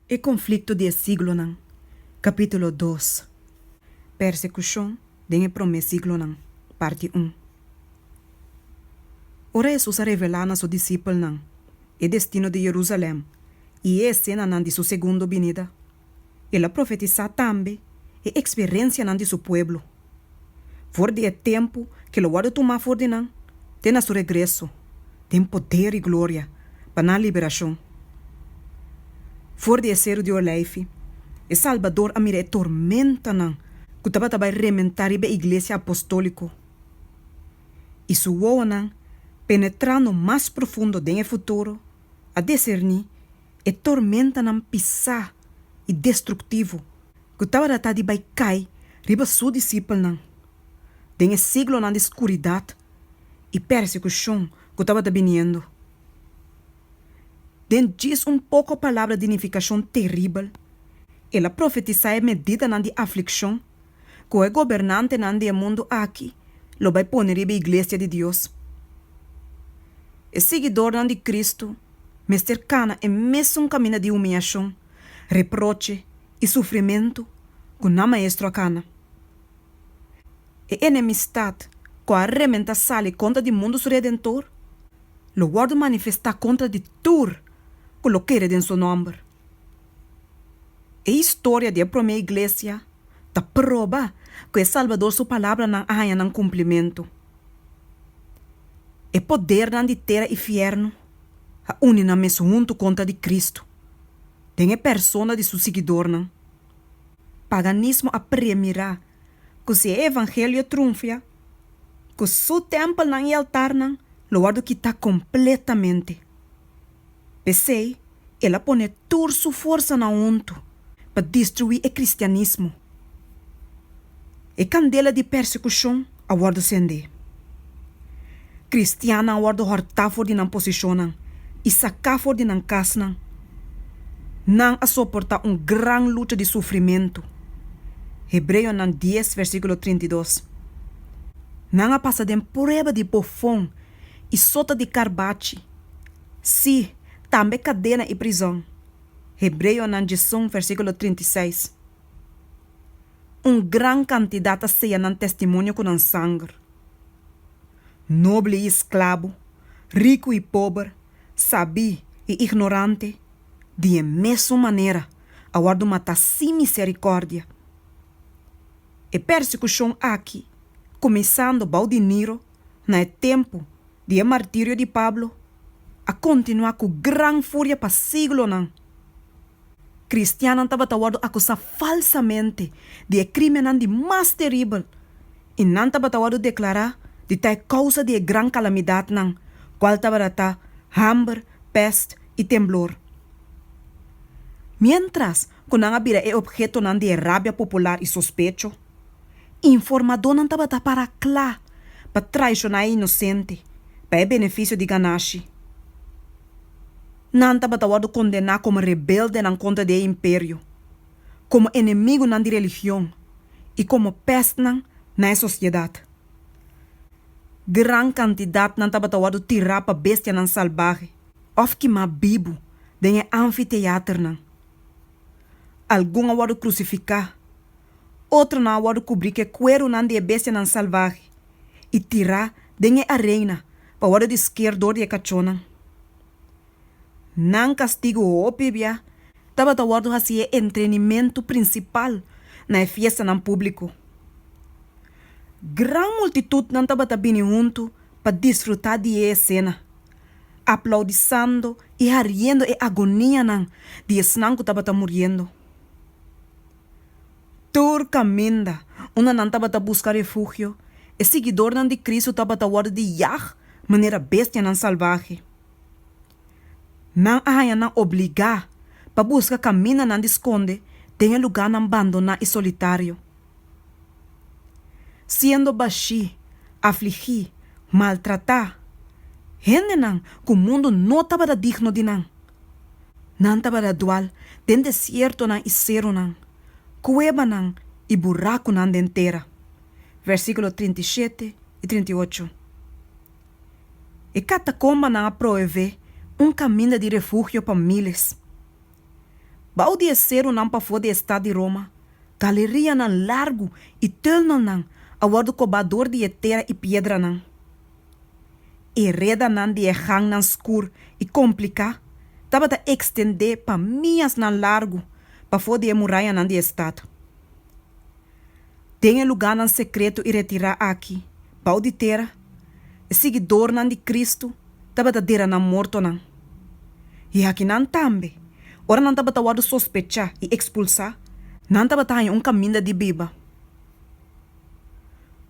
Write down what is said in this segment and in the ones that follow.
E konflikto di e siglonan, kapítulo dos. Persekushon den e promé siglonan, parti un. Ora Hesus a revelá na su disipelnan e destino di Yerusalèm i e esenanan di su segundo binida, el a profetisá tambe e eksperensianan di su pueblo for di e tempu ku lo wòrdu tumá for di nan te na su regreso den poder i gloria pa nan liberashon. For di e Seru di Oleifi, e Salbador a mira e tormentanan ku tabata bai rementá riba e Iglesia Apostóliko, i su wowonan, penetrando mas profundo den e futuro, a diserní e tormentanan pisá i destruktivo ku tabata ta di bai kai riba su disipelnan den e siglonan di skuridat i persekushon ku tabata biniendo. Den djis un poko palabra di nifikashon teribel, el a profetisá e medidanan di aflikshon ku e gobernantenan di e mundu aki lo bai pone riba e iglesia di Dios. E siguidornan di Kristu mester kana e mesun kaminda di humiashon, reproche i sufrimentu ku nan Maestro a kana. E enemistat ku a rementa sali kontra di mundu su Redentor lo wòrdu manifestá kontra di tur ku lo kere den su nòmber. E historia di e promé iglesia ta proba ku e Salbador su palabranan a haña nan kumplimentu. E podernan di tera i fièrnu a uni nan mes huntu kontra di Kristu den e persona di su siguidornan. Paganismo a premirá ku si e evangelio trunfia, ku su tèmpelnan i altarnan lo wòrdu kitá kompletamente. P'esei, el a pone tur su forsanan huntu pa destruí e kristianismo. E kandela di persekushon a wòrdu sendé. Kristiannan a wòrdu hòrtá for di nan posishonnan i saká for di nan kasnan. Nan a soportá un gran lucha di sufrimentu. Hebreonan dies versíkulo 32. Nan a pasa den prueba di bofon i sota di karbachi, sí, tambe kadena i prizòn. Hebreonan 11 versíkulo 36. Un gran kantidat a seya nan testimonio ku nan sanger. Noble i esklabo, riku i pober, sabí i ignorante, di e mesun manera a wòrdu matá sin miserikòrdia. E persekushon aki, kuminsando bou di Niro na e tempu di e martirio di Pablo, a kontinuá ku gran furia pa siglonan. Kristiannan tabata wòrdu akusá falsamente di e krímennan di mas teribel i nan tabata wòrdu deklará di ta e kousa di e gran kalamidatnan, kual tabata ta hamber, pèst i temblor. Miéntras ku nan a bira e ophetonan di e rabia popular i sospecho, informadónan tabata para kla pa traishoná e inosente pa e benefisio di ganashi. Nan tabata wòrdu kondená komo rebeldenan kontra di e imperio, komo enemigunan di religion i komo pèstnan na e sosiedat. Gran kantidatnan tabata wòrdu tirá pa bestianan salbahe òf kimá bibu den e anfiteaternan. Algun a wòrdu krusifiká, otronan a wòrdu kubrí ku e kuerunan di e bestianan salbahe i tirá den e arena pa wòrdu di sker dor di e kachónan. Nan kastigu hopi bia tabata wòrdu hasi e entrenimentu prinsipal na e fiestanan públiko. Gran multitutnan tabata bini huntu pa disfrutá di e esena, aplaudisando i hariendo e agonianan di esnan ku tabata muriendo. Tur kaminda unda nan tabata buska refugio, e siguidornan di Kristu tabata wòrdu di yag manera bestianan salbahe. Nan a haña nan obligá pa buska kamindanan di skonde den e lugánan bandoná i solitario. Siendo bashí, afligí, maltratá, hendenan ku mundu no tabata digno di nan. Nan tabata dual den desiertonan i serunan, kuebanan i burakunan den tera. Versíkulo 37 i 38. E katakombanan a proveé un kaminda di refugio pa míles. Bou di e serunan pafó di e stat di Roma, galerianan largu i tùnelnan a wòrdu kobá dor di e tera i piedranan. E redanan di e gangnan skur i kompliká tabata ekstendé pa miasnan largu pafó di e murayanan di e stat. Den e lugánan sekreto i retirá aki, bou di tera, e siguidornan di Kristu tabata dera nan mortonan. I akinan tambe, ora nan tabata wòrdu sospechá i ekspulsá, nan tabata haña un kaminda di biba.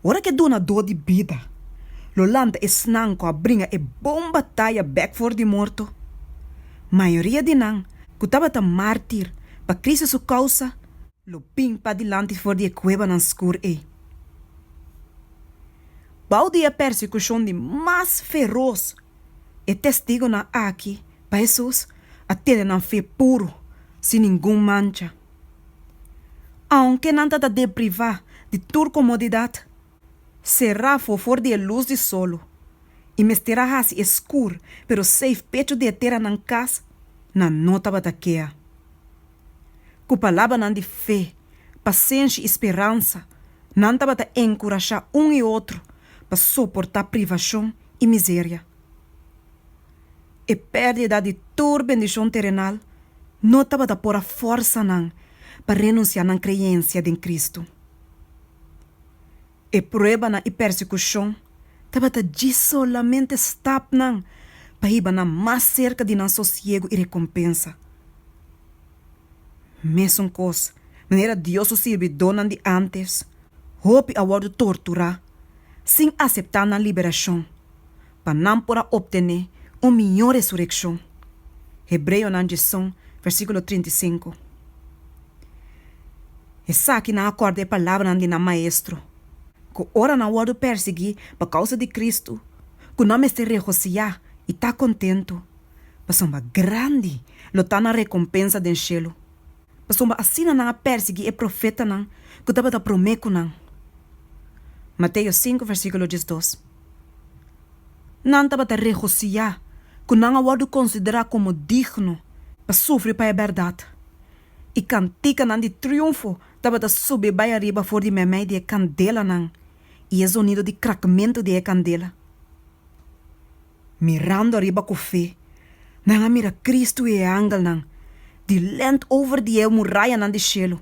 Ora ku e Dunadó di bida lo lanta esnan ku a bringa e bon bataya bèk for di morto, mayoria di nan ku tabata mártir pa Kristu su kousa lo bin padilanti for di e kuebanan skur ei. Bou di e persekushon di mas feros, e testigunan aki pa Hesus a tene nan fe puru, sin ningun mancha. Aunke nan ta ta deprivá di tur komodidat, será for for di e lus di solo i mester a hasi e skur pero safe pechu di e tera nan kas, nan no tabata kea. Ku palabranan di fe, pasenshi i speransa, nan tabata enkurashá un i otro pa soportá privashon i miseria. E pèrdida di tur bendishon terenal no tabata por a fòrsa nan pa renunsiá nan kreensia den Kristu. E pruebanan i persekushon tabata djis solamente stapnan pa hiba nan mas serka di nan sosiegu i rekompensa. Mesun kos, manera Dios su sirbidónan di ántes, hopi a wòrdu torturá sin aseptá nan liberashon pa nan por a optené un mihó resurekshon. Hebreonan diesun, versíkulo 35. Esakinan a kòrda e palabranan di nan Maestro, ku ora nan wòrdu persiguí pa kousa di Kristu, ku nan mester regosihá i ta kontentu, pasobra grandi lo ta nan rekompensa den shelu, pasobra asina nan a persiguí e profetanan ku tabata promé ku nan. Mateo sinku versíkulo 12. Nan tabata regosihá ku nan a wòrdu konsiderá komo digno pa sufri pa e bèrdat. I kantikanan di triunfo tabata subi bai ariba for di meimei di e kandelanan i e zonido di krakmentu di e kandela. Mirando ariba ku fe, nan a mira Kristu i e angelnan di lènt over di e murayanan di shelu,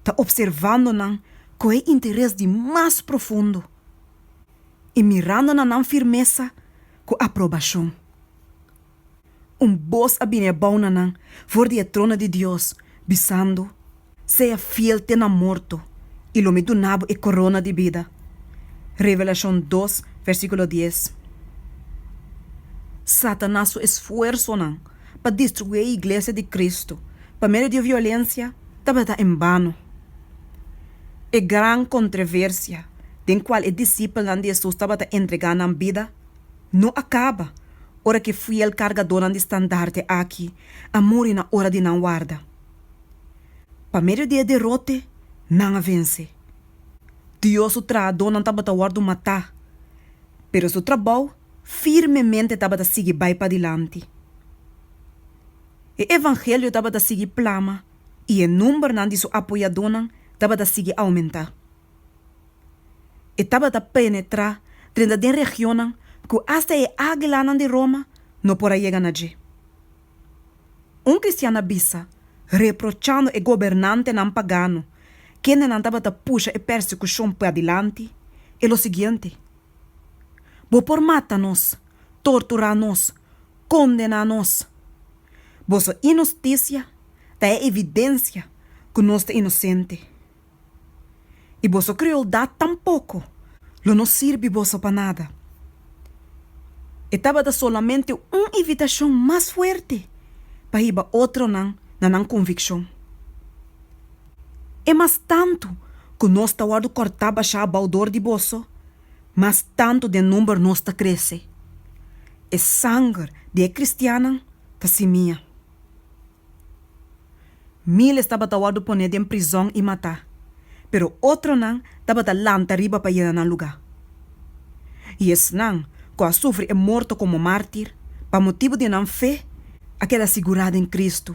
ta opservando nan ku e interes di mas profundo i mirando na nan firmesa ku aprobashon. Un bos a bini abou na nan for di e trono di Dios, bisando, Sea fiel te na morto, i lo mi duna bo e korona di bida. Revelashon dos, versíkulo dies. Satanas su esfuersonan pa destruí e iglesia di Kristu pa medio di violensia tabata en bano. E gran kontreversia den kual e disipelnan di Hesus tabata entregá nan bida no a kaba ora ku e fiel kargadónan di standarte aki a muri na ora di nan warda. Pa medio di e derote, nan a vense. Dios su trahadónan tabata wòrdu matá, pero su trabou firmemente tabata sigui bai padilanti. E evangelio tabata sigui plama i e numbernan di su apoyadónan tabata sigui oumentá. E tabata penetrá drenta den regionnan ku asta e águilanan di Roma no por a yega na dje. Un kristian a bisa, reprochando e gobernantenan pagano, kendenan tabata pusha e persekushon padilanti, e lo siguiente, Bo por mata nos, torturá nos, kondená nos. Boso inhustisia ta e evidensia ku nos ta inosente. I boso krueldat tampoko lo no sirbi boso pa nada. E tabata solamente un invitashon mas fuerte pa hiba otronan na nan konvikshon. E mas tantu ku nos ta wòrdu kòrtá bashá abou dor di boso, mas tantu den number nos ta krese. E sanger di e kristiannan ta simia. Miles tabata wòrdu poné den prizòn i matá, pero otronan tabata lanta riba pa yena nan lugá. I esnan ku a sufri e morto komo mártir pa motibu di nan fe a keda sigurá den Kristu.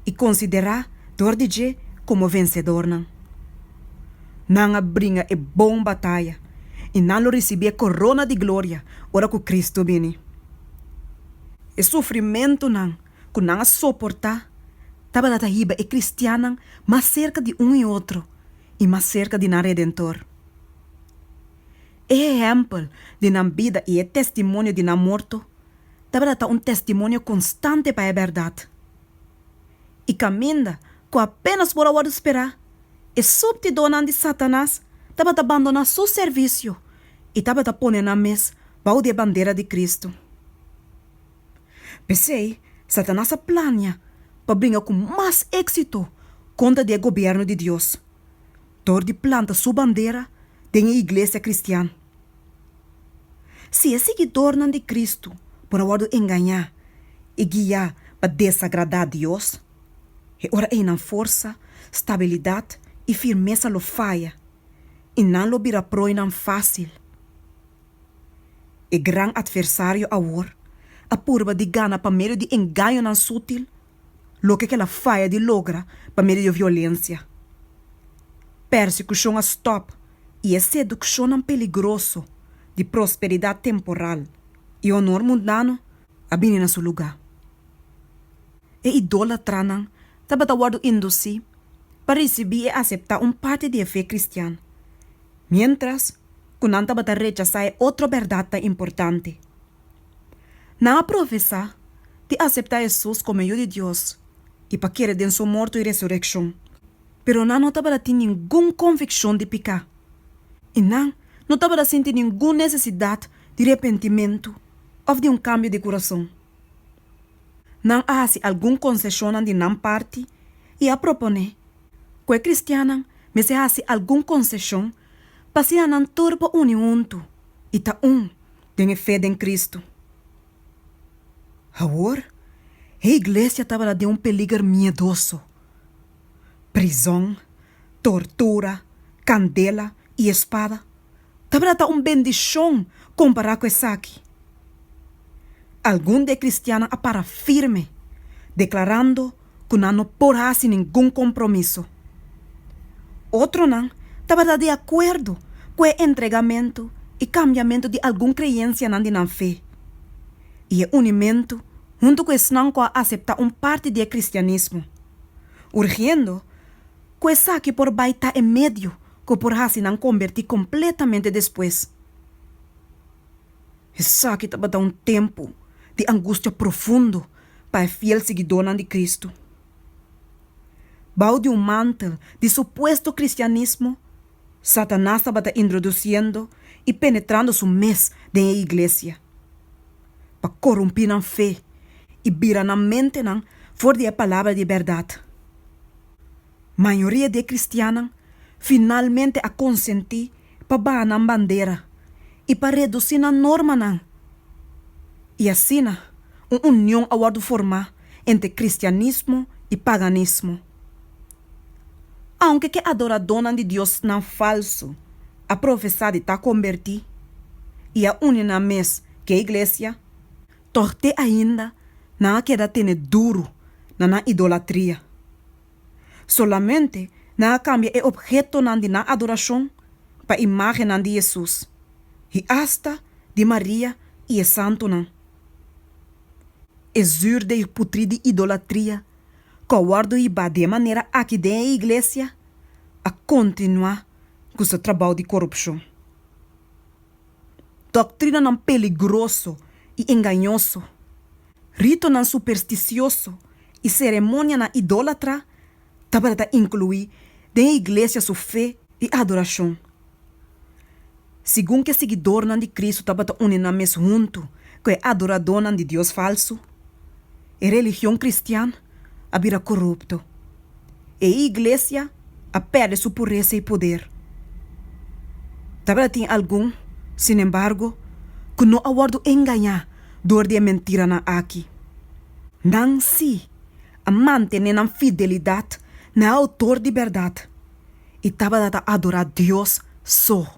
i konsiderá dor di dje komo vensedornan. Nan a bringa e bon bataya i nan lo risibí e korona di gloria ora ku Kristu bini. E sufrimentunan ku nan a soportá tabata ta hiba e kristiannan mas serka di un i otro i mas serka di nan Redentor. E ehèmpel di nan bida i e testimonio di nan morto tabata ta un testimonio konstante pa e bèrdat. I kaminda ku apénas por a wòrdu sperá, e suptidónan di Satanas tabata bandoná su servisio i tabata pone nan mes bou di e bandera di Kristu. P'esei, Satanas a plania pa bringa ku mas éksito kontra di e gobièrnu di Dios dor di planta su bandera den e iglesia kristian. Si e siguidornan di Kristu por a wòrdu engañá i guiá pa desagradá Dios, e ora ei nan forsa, stabilidat i firmesa lo faya i nan lo bira proinan fásil. E gran atversario awor a purba di gana pa medio di engañonan sutil loke ku el a faya di logra pa medio di violensia. Persekushon a stòp i e sedukshonnan peligroso di prosperidat temporal i honor mundano a bini na su lugá. E idólatranan tabata wòrdu indusí pa risibí i aseptá un parti di e fe kristian, miéntras ku nan tabata rechasá e otro bèrdatnan importante. Nan a profesá di aseptá Hesus komo e Yu di Dios i pa kere den su morto i resurekshon, pero nan no tabata tin ningun konvikshon di piká i nan no tabata sinti ningun nesesidat di repentimentu òf di un kambio di kurason. Nan a hasi algun konseshonnan di nan parti i a proponé ku e kristiannan mester hasi algun konseshon pa asina nan tur por uni huntu i ta un den e fe den Kristu. Awor, e iglesia tabata den un peliger miedoso. Prizon, tortura, kandela i e spada tabata ta un bendishon kompará ku esaki. Algun di e kristiannan a para firme, deklarando ku nan no por hasi ningun kompromiso. Otronan tabata di akuerdo ku e entregamentu i kambiamentu di algun kreensianan di nan fe i e unimentu huntu ku esnan ku a aseptá un parti di e kristianismo, urgiendo ku esaki por bai ta e medio ku por hasi nan kombertí kompletamente despues. Esaki tabata un tempu di angustia profundo pa e fiel siguidónan di Kristu. Bou di un mantel di supuesto kristianismo, Satanas tabata introdusiendo i penetrando su mes den e iglesia pa korumpí nan fe i bira nan mentenan for di e palabra di e bèrdat. Mayoria di e kristiannan finalmente a konsentí pa baha nan bandera i pa redusí nan normanan. I asina un union a wòrdu formá entre kristianismo i paganismo. Aunke ku e adoradónan di diosnan falsu a profesá di ta kombertí i a uni nan mes ku e iglesia, tòg te ainda nan a keda tene duru na nan idolatria. Solamente nan a kambia e ophetonan di nan adorashon pa imágennan di Hesus i asta di Maria i e santunan. E zürdeg putrí di idolatria ku a wòrdu hibá di e manera aki den e iglesia a kontinuá ku su trabou di korupshon. Doktrinanan peligroso i engañoso, ritonan superstisioso i seremonianan idólatra tabata ta inkluí den e iglesia su fe i adorashon. Segun ku e siguidornan di Kristu tabata uni nan mes huntu ku e adoradónan di dios falsu, e religion kristian a bira korupto. E iglesia a pèrdè su puresa i poder. Tabata tin algun, sinembargo, ku no a wòrdu engañá dor di e mentiranan aki. Nan sí a mantené nan fidelidat na e Outor di bèrdat i tabata ta adorá Dios so.